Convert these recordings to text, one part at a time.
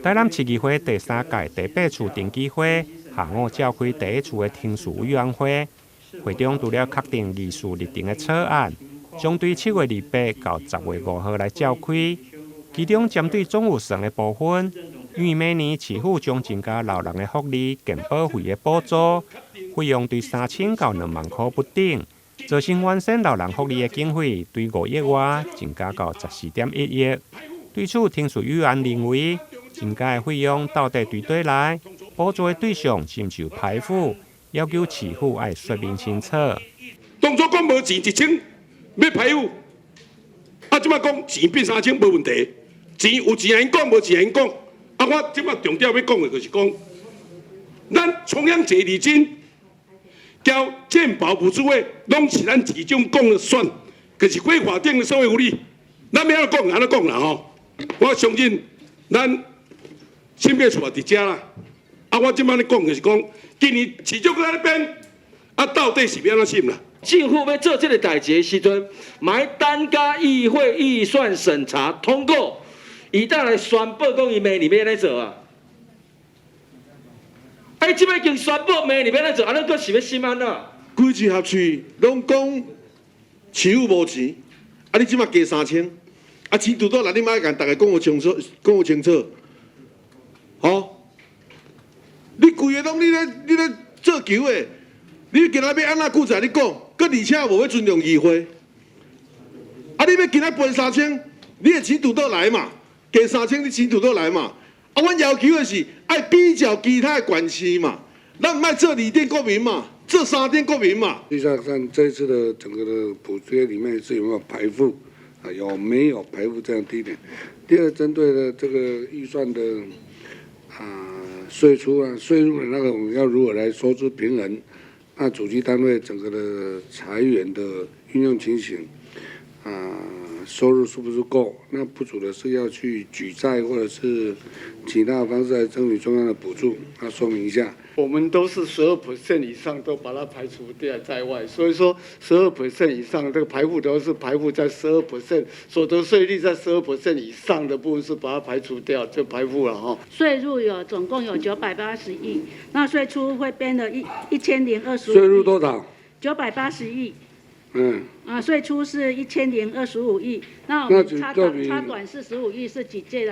台南市議會第三屆第八次定期會下午召開第一次的程序委員會，會中除了確定議事日程的草案，將對7月28到10月5號來召開。其中針對總預算的部分，因為明年市府將增加老人的福利、健保費的補助，費用對3000到2萬箍不等，造成原先老人福利的經費對5億外增加到14.1億。對此，程序委員認為，增加的費用到底對佗來？補助的對象是毋是有排富？要求市府愛說明清楚。當初講無錢1000欲排富，啊，這擺講錢變三千無問題，錢有錢會講，無錢會講。啊，我這擺重點欲講的就是講，咱重陽節禮金交健保補助的，攏是咱市長講了算，就是規劃定的社會福利，咱欲按怎講按怎講啦吼。我相信咱審計處也佇遮啦。啊，我這擺咧講就是講，今年市長閣咧變，啊，到底是欲按怎審啦？政府欲做這个代誌的時陣，嘛愛等甲議會預算審查通過，伊才來宣布講伊明年欲按怎做啊？哎，這擺已經宣布明年欲按怎做，啊，咱閣是欲審按怎？規次合喙攏講市府無錢，啊，你這擺加三千，啊，錢拄倒來，你莫共逐家講予清楚，講予清楚，吼。你規个攏你咧做球的，你今仔欲按怎記載你講，閣而且無欲尊重議會，啊！你欲今仔賠三千，你的錢拄倒來嘛？加三千，你錢拄倒來嘛？啊！阮要求的是愛比較其他的縣市嘛，咱毋愛做二等國民嘛，做三等國民嘛。實際上，這次的整個的補貼裡面是有沒有排富啊？有沒有排富這樣第一點？第二，針對的這個預算的啊。稅出啊，稅入的那個，我們要如何來收支平衡？那主計單位整個的財源的運用情形，啊，收入是不是夠？那不足的是要去舉債或者是其他方式來爭取中央的補助。那說明一下。我們都是12% 以上都把它排除掉在外，所以說12% 以上這個排富都是排富在十二 percent 所得稅率在12% 以上的部分是把它排除掉，就排富了哈。稅入有總共有980億，那稅出會變了1025。稅入多少？980億。嗯。啊，稅出是1025億，那我們差短45億是舉借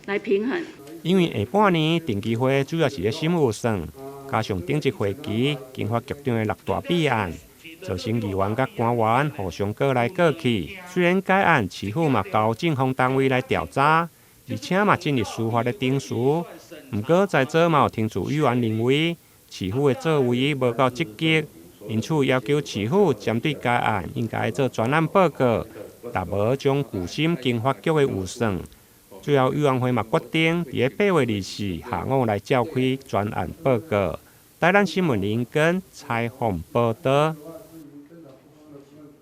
來平衡。因為下半年定期會主要是咧審預算，加上頂一會期經發局長的六大弊案，造成議員佮官員互相告來告去。雖然該案市府嘛交政風單位來調查，而且嘛進入司法的程序，毋過在座嘛有程序委員認為市府的作為無夠積極，因此要求市府針對該案應該做專案報告，若無將拒審經發局的預算。最後委員會嘛決定，佇咧8月24下午來召開專案報告。台南新聞林根採訪報導。